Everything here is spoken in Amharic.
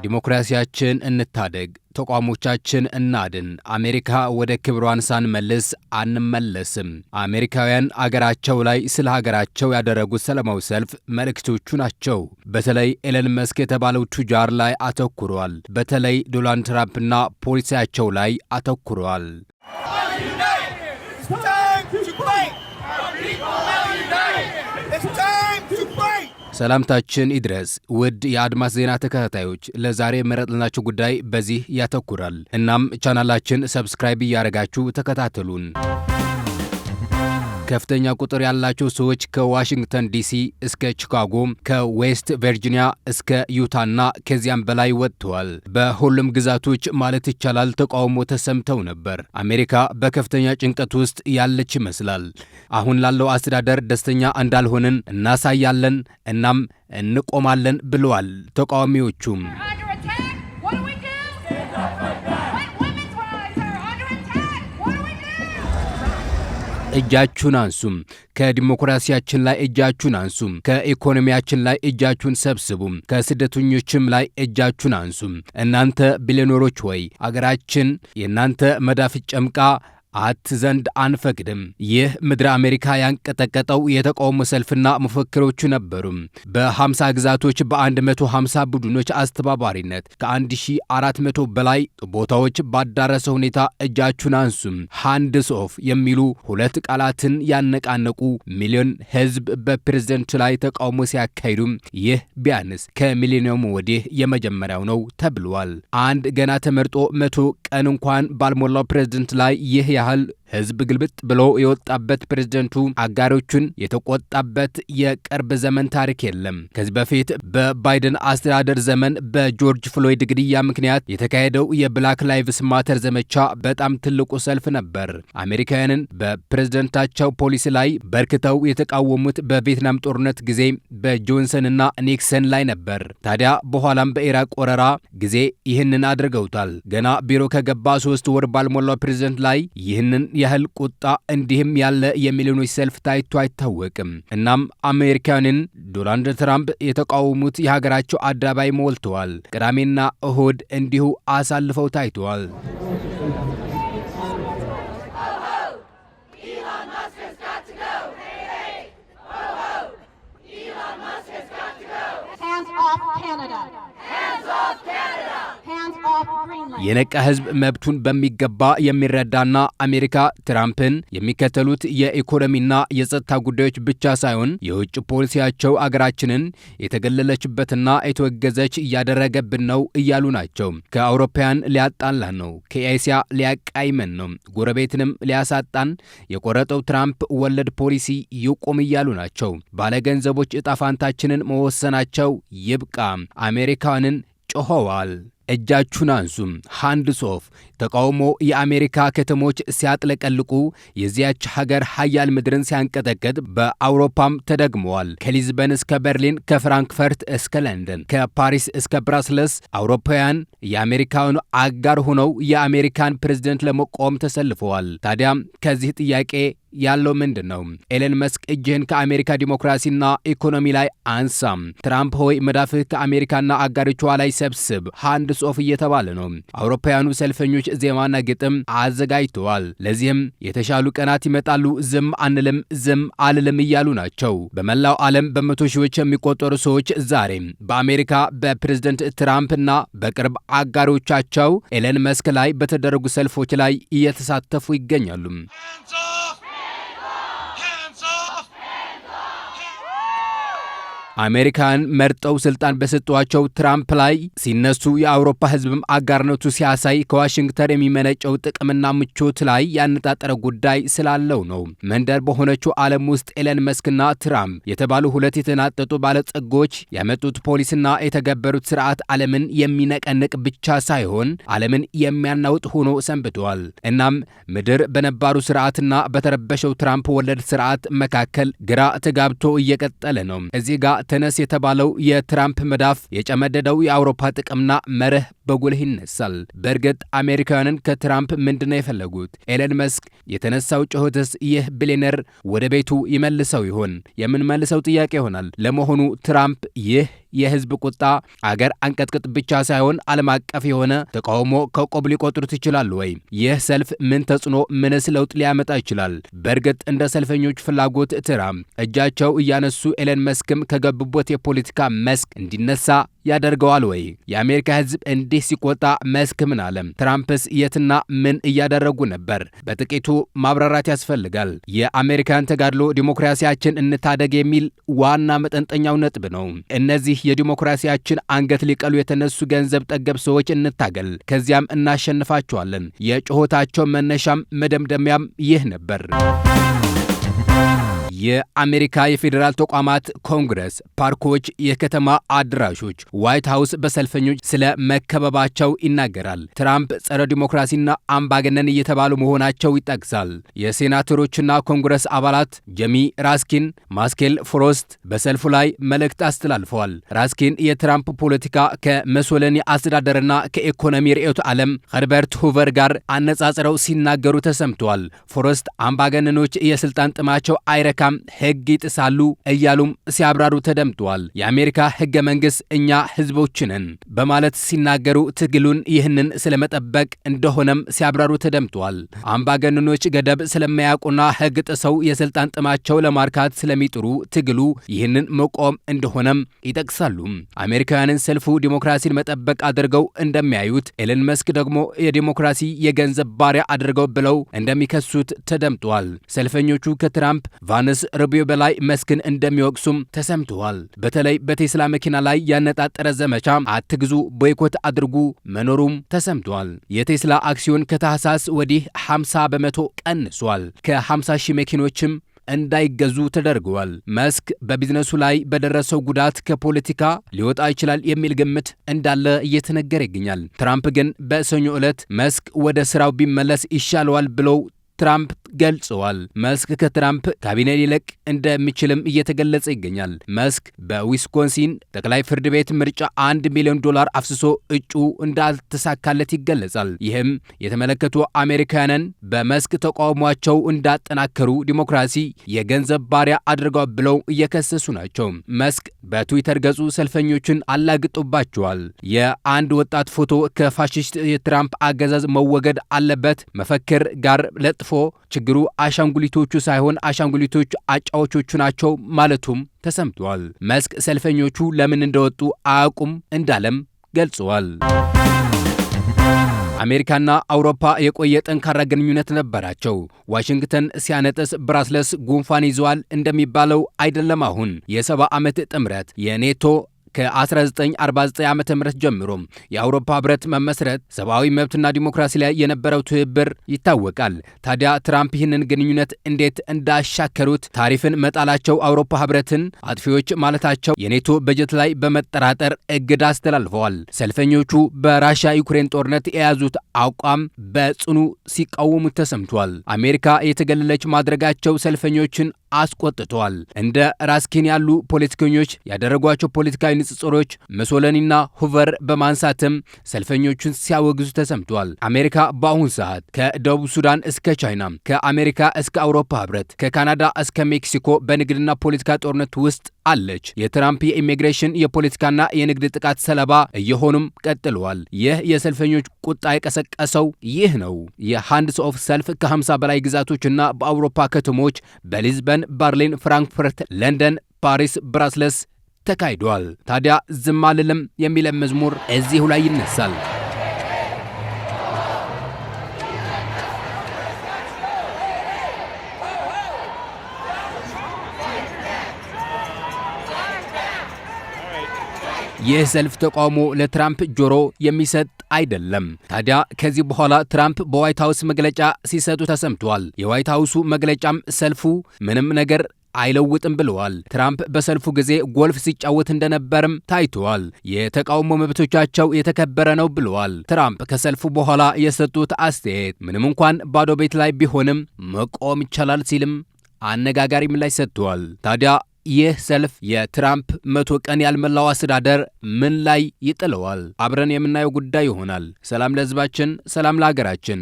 ዲሞክራሲያችን እንታደግ፣ ተቋሞቻችን እናድን። አሜሪካ ወደ ክብሯን ሳንመልስ አንመለስም። አሜሪካውያን አገራቸው ላይ ስለ ሀገራቸው ያደረጉት ሰላማዊ ሰልፍ መልእክቶቹ ናቸው። በተለይ ኤለን መስክ የተባለው ቱጃር ላይ አተኩሯል። በተለይ ዶናልድ ትራምፕና ፖሊሲያቸው ላይ አተኩሯል። It's time to fight! It's time to fight! ሰላምታችን ይድረስ ውድ የአድማስ ዜና ተከታታዮች፣ ለዛሬ የመረጥንላችሁ ጉዳይ በዚህ ያተኩራል። እናም ቻናላችን subscribe እያደረጋችሁ ተከታተሉን። ከፍተኛ ቁጥር ያላቸው ሰዎች ከዋሽንግተን ዲሲ እስከ ቺካጎ፣ ከዌስት ቨርጂኒያ እስከ ዩታና ከዚያም በላይ ወጥተዋል። በሁሉም ግዛቶች ማለት ይቻላል ተቃውሞ ተሰምተው ነበር። አሜሪካ በከፍተኛ ጭንቀት ውስጥ ያለች ይመስላል። አሁን ላለው አስተዳደር ደስተኛ እንዳልሆንን እናሳያለን፣ እናም እንቆማለን ብለዋል ተቃዋሚዎቹም። Under attack. What do we do? When women's rights are under attack, what do we do? እጃችሁን አንሱም። ከዲሞክራሲያችን ላይ እጃችሁን አንሱም። ከኢኮኖሚያችን ላይ እጃችሁን ሰብስቡም። ከስደተኞችም ላይ እጃችሁን አንሱም። እናንተ ቢሊዮነሮች ሆይ፣ አገራችን የእናንተ መዳፍ ጨምቃ አት ዘንድ አንፈቅድም። ይህ ምድረ አሜሪካ ያንቀጠቀጠው የተቃውሞ ሰልፍና መፈክሮቹ ነበሩ። በ50 ግዛቶች በ150 ቡድኖች አስተባባሪነት ከ1400 በላይ ቦታዎች ባዳረሰ ሁኔታ እጃችሁን አንሱም፣ hands off የሚሉ ሁለት ቃላትን ያነቃነቁ ሚሊዮን ሕዝብ በፕሬዝደንቱ ላይ ተቃውሞ ሲያካሂዱም ይህ ቢያንስ ከሚሊኒየሙ ወዲህ የመጀመሪያው ነው ተብሏል። አንድ ገና ተመርጦ 100 ቀን እንኳን ባልሞላው ፕሬዝደንት ላይ ይህ ያህል ህዝብ ግልብጥ ብሎ የወጣበት፣ ፕሬዝደንቱ አጋሮቹን የተቆጣበት የቅርብ ዘመን ታሪክ የለም። ከዚህ በፊት በባይደን አስተዳደር ዘመን በጆርጅ ፍሎይድ ግድያ ምክንያት የተካሄደው የ Black Lives Matter ዘመቻ በጣም ትልቁ ሰልፍ ነበር። አሜሪካውያንን በፕሬዝደንታቸው ፖሊሲ ላይ በርክተው የተቃወሙት በቪየትናም ጦርነት ጊዜ በጆንሰንና ኒክሰን ላይ ነበር። ታዲያ በኋላም በኢራቅ ወረራ ጊዜ ይህንን አድርገውታል። ገና ቢሮ ከገባ 3 ወር ባልሞላው ፕሬዝደንት ላይ ይህንን ያህል ቁጣ፣ እንዲህም ያለ የሚሊዮኖች ሰልፍ ታይቶ አይታወቅም። እናም አሜሪካንን ዶናልድ ትራምፕ የተቃወሙት የሀገራቸው አደባባይ ሞልተዋል። ቅዳሜና እሁድ እንዲሁ አሳልፈው ታይተዋል። Elon Musk has got to go. Elon Musk has got to go. Hands off Canada. Hands off Canada. Hands off Greenland. የነቃ ህዝብ፣ መብቱን በሚገባ የሚረዳና አሜሪካ ትራምፕን የሚከተሉት የኢኮኖሚና የጸጥታ ጉዳዮች ብቻ ሳይሆን የውጭ ፖሊሲያቸው አገራችንን የተገለለችበትና የተወገዘች እያደረገብን ነው እያሉ ናቸው። ከአውሮፓውያን ሊያጣላን ነው፣ ከኤስያ ሊያቃይመን ነው፣ ጎረቤትንም ሊያሳጣን የቆረጠው ትራምፕ ወለድ ፖሊሲ ይቁም እያሉ ናቸው። ባለገንዘቦች እጣ ፋንታችንን መወሰናቸው ይብቃ። አሜሪካንን ጮኸዋል። እጃችሁን አንሱም፣ hands off። ተቃውሞ የአሜሪካ ከተሞች ሲያጥለቀልቁ፣ የዚያች ሀገር ሀያል ምድርን ሲያንቀጠቅጥ በአውሮፓም ተደግመዋል። ከሊዝበን እስከ በርሊን፣ ከፍራንክፈርት እስከ ለንደን፣ ከፓሪስ እስከ ብራስለስ አውሮፓውያን የአሜሪካኑ አጋር ሆነው የአሜሪካን ፕሬዝደንት ለመቃወም ተሰልፈዋል። ታዲያም ከዚህ ጥያቄ ያለው ምንድን ነው? ኤለን መስክ፣ እጅህን ከአሜሪካ ዲሞክራሲና ኢኮኖሚ ላይ አንሳም። ትራምፕ ሆይ፣ መዳፍህ ከአሜሪካና አጋሮቿ ላይ ሰብስብ። Hands off እየተባለ ነው። አውሮፓውያኑ ሰልፈኞች ዜማና ግጥም አዘጋጅተዋል። ለዚህም የተሻሉ ቀናት ይመጣሉ፣ ዝም አንልም፣ ዝም አልልም እያሉ ናቸው። በመላው ዓለም በመቶ ሺዎች የሚቆጠሩ ሰዎች ዛሬ በአሜሪካ በፕሬዝደንት ትራምፕ እና በቅርብ አጋሮቻቸው ኤለን መስክ ላይ በተደረጉ ሰልፎች ላይ እየተሳተፉ ይገኛሉ። Hands off! Hands off! አሜሪካን መርጠው ስልጣን በሰጧቸው ትራምፕ ላይ ሲነሱ፣ የአውሮፓ ሕዝብም አጋርነቱ ሲያሳይ ከዋሽንግተን የሚመነጨው ጥቅምና ምቾት ላይ ያነጣጠረ ጉዳይ ስላለው ነው። መንደር በሆነችው ዓለም ውስጥ ኤለን መስክና ትራምፕ የተባሉ ሁለት የተናጠጡ ባለጸጎች ያመጡት ፖሊሲና የተገበሩት ስርዓት ዓለምን የሚነቀንቅ ብቻ ሳይሆን ዓለምን የሚያናውጥ ሆኖ ሰንብቷል። እናም ምድር በነባሩ ስርዓትና በተረበሸው ትራምፕ ወለድ ስርዓት መካከል ግራ ተጋብቶ እየቀጠለ ነው። እዚህ ጋር ተነስ የተባለው የትራምፕ መዳፍ የጨመደደው የአውሮፓ ጥቅምና መርህ በጉልህ ይነሳል። በእርግጥ አሜሪካውያንን ከትራምፕ ምንድነው የፈለጉት? ኤለን መስክ የተነሳው ጩኸትስ ይህ ቢሊዮነር ወደ ቤቱ ይመልሰው ይሆን? የምንመልሰው ጥያቄ ይሆናል። ለመሆኑ ትራምፕ ይህ የህዝብ ቁጣ አገር አንቀጥቅጥ ብቻ ሳይሆን ዓለም አቀፍ የሆነ ተቃውሞ ከቆብ ሊቆጥሩት ይችላሉ ወይ? ይህ ሰልፍ ምን ተጽዕኖ ምንስ ለውጥ ሊያመጣ ይችላል? በእርግጥ እንደ ሰልፈኞች ፍላጎት ትራምፕ እጃቸው እያነሱ ኤለን መስክም ከገቡበት የፖለቲካ መስክ እንዲነሳ ያደርገዋል ወይ? የአሜሪካ ህዝብ እንዲህ ሲቆጣ መስክ ምን አለ? ትራምፕስ የትና ምን እያደረጉ ነበር? በጥቂቱ ማብራራት ያስፈልጋል። የአሜሪካን ተጋድሎ ዲሞክራሲያችን እንታደግ የሚል ዋና መጠንጠኛው ነጥብ ነው። እነዚህ የዲሞክራሲያችን አንገት ሊቀሉ የተነሱ ገንዘብ ጠገብ ሰዎች እንታገል፣ ከዚያም እናሸንፋቸዋለን። የጩኸታቸው መነሻም መደምደሚያም ይህ ነበር። የአሜሪካ የፌዴራል ተቋማት ኮንግረስ፣ ፓርኮች፣ የከተማ አዳራሾች፣ ዋይት ሃውስ በሰልፈኞች ስለ መከበባቸው ይናገራል። ትራምፕ ጸረ ዲሞክራሲና አምባገነን እየተባሉ መሆናቸው ይጠቅሳል። የሴናተሮችና ኮንግረስ አባላት ጄሚ ራስኪን፣ ማይክል ፍሮስት በሰልፉ ላይ መልእክት አስተላልፈዋል። ራስኪን የትራምፕ ፖለቲካ ከሙሶሊኒ አስተዳደርና ከኢኮኖሚ ርዕዮተ ዓለም ኸርበርት ሁቨር ጋር አነጻጽረው ሲናገሩ ተሰምተዋል። ፍሮስት አምባገነኖች የስልጣን ጥማቸው አይረካም፣ ሕግ ይጥሳሉ እያሉም ሲያብራሩ ተደምጠዋል። የአሜሪካ ሕገ መንግስት እኛ ህዝቦች ነን በማለት ሲናገሩ ትግሉን ይህንን ስለመጠበቅ እንደሆነም ሲያብራሩ ተደምጠዋል። አምባገነኖች ገደብ ስለማያውቁና ሕግ ጥሰው የስልጣን ጥማቸው ለማርካት ስለሚጥሩ ትግሉ ይህንን መቆም እንደሆነም ይጠቅሳሉ። አሜሪካውያንን ሰልፉ ዲሞክራሲን መጠበቅ አድርገው እንደሚያዩት፣ ኤለን መስክ ደግሞ የዲሞክራሲ የገንዘብ ባሪያ አድርገው ብለው እንደሚከሱት ተደምጠዋል። ሰልፈኞቹ ከትራምፕ፣ ቫንስ፣ ሩቢዮ በላይ መስክን እንደሚወቅሱም ተሰምተዋል። በተለይ በቴስላ መኪና ላይ ያነጣጠረ ዘመቻ አትግዙ፣ boycott አድርጉ መኖሩም ተሰምቷል። የቴስላ አክሲዮን ከታህሳስ ወዲህ 50% ቀንሷል። ከ50 ሺህ መኪኖችም እንዳይገዙ ተደርገዋል። መስክ በቢዝነሱ ላይ በደረሰው ጉዳት ከፖለቲካ ሊወጣ ይችላል የሚል ግምት እንዳለ እየተነገረ ይገኛል። ትራምፕ ግን በሰኞ ዕለት መስክ ወደ ስራው ቢመለስ ይሻለዋል ብለው ትራምፕ ገልጸዋል። መስክ ከትራምፕ ካቢኔ ሊለቅ እንደሚችልም እየተገለጸ ይገኛል። መስክ በዊስኮንሲን ጠቅላይ ፍርድ ቤት ምርጫ $1 ሚሊዮን አፍስሶ እጩ እንዳልተሳካለት ይገለጻል። ይህም የተመለከቱ አሜሪካውያንን በመስክ ተቃውሟቸው እንዳጠናከሩ ዲሞክራሲ የገንዘብ ባሪያ አድርገዋል ብለው እየከሰሱ ናቸው። መስክ በትዊተር ገጹ ሰልፈኞችን አላግጦባቸዋል። የአንድ ወጣት ፎቶ ከፋሽስት የትራምፕ አገዛዝ መወገድ አለበት መፈክር ጋር ለጥፎ ችግሩ አሻንጉሊቶቹ ሳይሆን አሻንጉሊቶቹ አጫዎቾቹ ናቸው ማለቱም ተሰምቷል። መስክ ሰልፈኞቹ ለምን እንደወጡ አያውቁም እንዳለም ገልጸዋል። አሜሪካና አውሮፓ የቆየ ጠንካራ ግንኙነት ነበራቸው። ዋሽንግተን ሲያነጥስ ብራስለስ ጉንፋን ይዘዋል እንደሚባለው አይደለም። አሁን የ70 ዓመት ጥምረት የኔቶ ከ1949 ዓ ም ጀምሮ የአውሮፓ ህብረት መመስረት ሰብአዊ መብትና ዲሞክራሲ ላይ የነበረው ትብብር ይታወቃል። ታዲያ ትራምፕ ይህንን ግንኙነት እንዴት እንዳሻከሩት ታሪፍን መጣላቸው፣ አውሮፓ ህብረትን አጥፊዎች ማለታቸው፣ የኔቶ በጀት ላይ በመጠራጠር እግድ አስተላልፈዋል። ሰልፈኞቹ በራሽያ ዩክሬን ጦርነት የያዙት አቋም በጽኑ ሲቃወሙት ተሰምቷል። አሜሪካ የተገለለች ማድረጋቸው ሰልፈኞችን አስቆጥተዋል። እንደ ራስኪን ያሉ ፖለቲከኞች ያደረጓቸው ፖለቲካዊ ንጽጽሮች ሙሶሊኒና ሁቨር በማንሳትም ሰልፈኞቹን ሲያወግዙ ተሰምቷል። አሜሪካ በአሁን ሰዓት ከደቡብ ሱዳን እስከ ቻይና፣ ከአሜሪካ እስከ አውሮፓ ህብረት፣ ከካናዳ እስከ ሜክሲኮ በንግድና ፖለቲካ ጦርነት ውስጥ አለች። የትራምፕ የኢሚግሬሽን የፖለቲካና የንግድ ጥቃት ሰለባ እየሆኑም ቀጥለዋል። ይህ የሰልፈኞች ቁጣ የቀሰቀሰው ይህ ነው። የ Hands Off ሰልፍ ከ50 በላይ ግዛቶችና በአውሮፓ ከተሞች በሊዝበን፣ በርሊን፣ ፍራንክፈርት፣ ለንደን፣ ፓሪስ፣ ብራስለስ ተካሂዷል። ታዲያ ዝም አልልም የሚለ መዝሙር እዚሁ ላይ ይነሳል። ይህ ሰልፍ ተቃውሞ ለትራምፕ ጆሮ የሚሰጥ አይደለም። ታዲያ ከዚህ በኋላ ትራምፕ በዋይት ሀውስ መግለጫ ሲሰጡ ተሰምተዋል። የዋይት ሀውሱ መግለጫም ሰልፉ ምንም ነገር አይለውጥም ብለዋል። ትራምፕ በሰልፉ ጊዜ ጎልፍ ሲጫወት እንደነበርም ታይተዋል። የተቃውሞ መብቶቻቸው የተከበረ ነው ብለዋል። ትራምፕ ከሰልፉ በኋላ የሰጡት አስተያየት ምንም እንኳን ባዶ ቤት ላይ ቢሆንም መቆም ይቻላል ሲልም አነጋጋሪ ምላሽ ሰጥተዋል። ታዲያ ይህ ሰልፍ የትራምፕ 100 ቀን ያልሞላው አስተዳደር ምን ላይ ይጥለዋል? አብረን የምናየው ጉዳይ ይሆናል። ሰላም ለሕዝባችን፣ ሰላም ለሀገራችን።